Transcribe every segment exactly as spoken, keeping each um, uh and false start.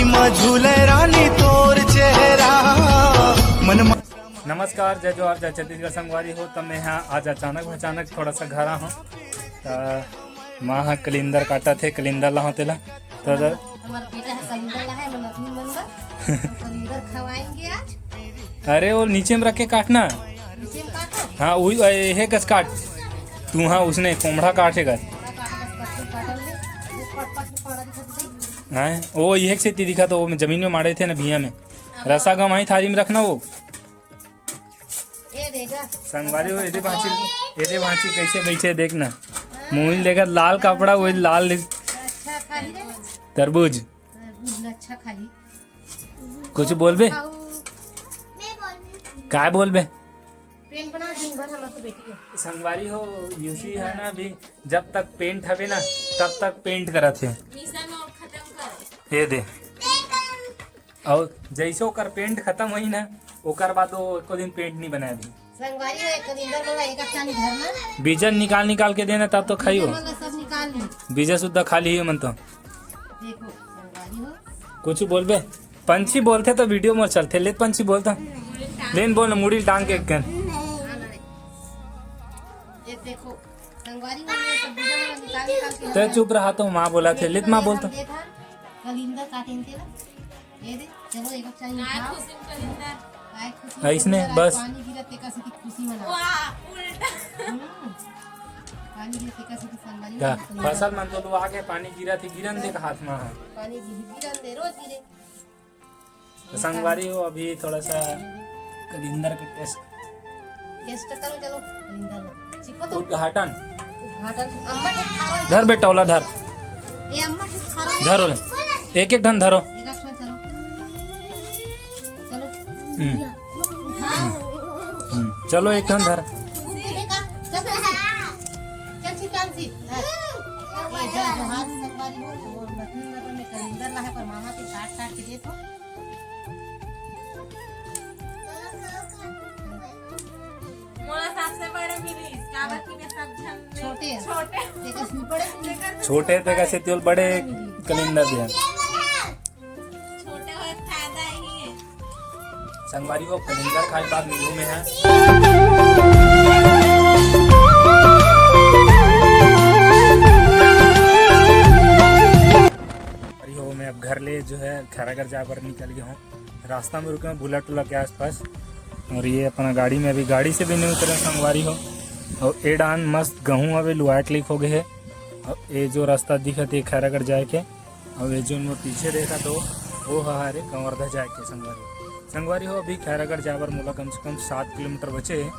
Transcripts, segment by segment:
मा झूले रानी तोर चेहरा मन मा नमस्कार, जय जोहार, जय छत्तीसगढ़ संगवारी हो। त मैं हा आज अचानक अचानक थोड़ा सा घर आ हूँ। त माँ हा कलिंदर काटत हे, कलिंदर ला हो तेला। त हमर बेटा ह कलिंदर ला है, हम अपनी मन बर कलिंदर खवाएंगे आज। अरे वो नीचे में रख के काटना। नीचे में काटो। हाँ, वही, ए, हे कस काट। तू हाँ, उसने कोमड़ा काटे कर। कोमड़ा काटे कस पतली काटल ले। वो पट पट के कोमड़ा दिखत है। हाँ, वो ये एक सेती दिखा तो वो जमीन में माड़े थे ना भुइयां में। रसा गम आई थारी में रखना वो। ये देगा। संगवारी हो, एदे भांची, एदे भांची कैसे बैठे देख ना। मुंह लेकर लाल कपड़ा, वही लाल अच्छा खाही रे। तरबूज। तरबूज ला अच्छा खाही। कुछ बोलबे? खाऊ। काय बोलबे? पेंट बना दिन भर हम तो बैठी है। संगवारी हो, यूसी है ना अभी, जब तक पेंट हवे ना, तब तक पेंट करत हे। मिशन और खत्म कर। ये दे। और जैसे ओकर पेंट खत्म होई ना, ओकर बाद वो एको दिन पेंट नहीं बनाए अभी। संगवारी हो, एक दिन अंदर में एक अच्छा नहीं धरना। बीजन निकाल निकाल के देना, तब तो खाई हो। मतलब सब निकाल ली। बीजा सुद्धा खाली ही मन तो। देखो, संगवारी हो। कुछ बोलबे? पंछी बोलथे त वीडियो मोर चलथे। ले त पंछी बोल त। लेन बोल न, मुड़ी ल टांग के एक कन। ये देखो, संगवारी हो, ये सब बीजा मन निकाल निकाल के तै चुप रहा तो माँ बोलथे। ले त माँ बोल त। कलिंदर काटेन तेला। ये दे, चलो एक अच्छा नहीं खाओ। काय खुशी में कलिंदर। काय खुशी में अइसने कलिंदर, आज बस। पानी गिरत तेकर सेती खुशी मना। वाह, उल्टा। हम्म। पानी गिरत तेकर सेती संगवारी का? मन कलिंदर फसल मन तो लुआ के पानी गिरत हे, गिरन दे हाथ में है। पानी गिर, गिरन दे, रोज गिरे। तो संगवारी हो, अभी थोड़ा सा कलिंदर के टेस्ट। टेस्ट करो, चलो, कलिंदर लो। चिको तो। उद्घाटन। उद्घाटन। अम्मा के खा रहे। धर बेटा, ओला धर। ए अम्मा के खा रहे। धरो ले। एक एक ठन धरो। एक एक ठन चलो। चलो। हम्म। हाँ। हम्म। चलो, एक ठन धर। चल, चल, चल, चल, चल, चल। ए, जय जोहार संगवारी हो, और मछली में तो मैं कलिंदर ला है, पर मामा के काट काट के देत हो। मोला सबसे बड़े मिलिस, काबर कि मैं सब झन में छोटे। छोटे। तेकर से बड़े मिलिस। छोटे तेकर से तेल बड़े कलिंदर दिया। छोटे होए फायदा ही है। संगवारी हो, कलिंदर खाए बाद मिलू में है। अरे हो, मैं अब घर ले जो है खैरागढ़ जाए बर निकल गया हूँ। रास्ता में रुके हैं बुला टोला के आसपास, और ये अपना गाड़ी में, अभी गाड़ी से भी नहीं उतरे संगवारी हो। और ए डान मस्त गहूँ अभी लुआए क्लिक हो गए है। और ये जो रास्ता दिखत हे खैरागढ़ जाए के, और ये जो मैं पीछे देखा तो वो हरे कंवर्धा जाए के संगवारी। संगवारी हो, अभी खैरागढ़ जाए बर मोला कम से कम सात किलोमीटर बचे है।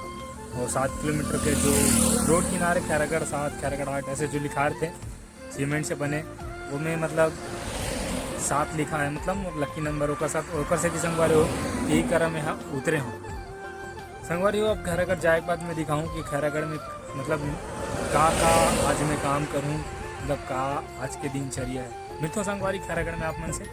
और सात किलोमीटर के जो रोड किनारे खैरागढ़ सात, खैरागढ़ आठ ऐसे जो लिखा रहे थे, सीमेंट से बने, वो में मतलब सात लिखा है, मतलब लकी नंबर ओकर साथ, ओकर से कि संगवारी हो, यही करा में हम उतरे हो। संगवारी हो, अब खैरागढ़ जाए के बाद मैं दिखाऊं कि खैरागढ़ में मतलब का का आज मैं काम करूं, मतलब का आज के दिनचर्या है। मिलता हूं संगवारी खैरागढ़ में आप मन से।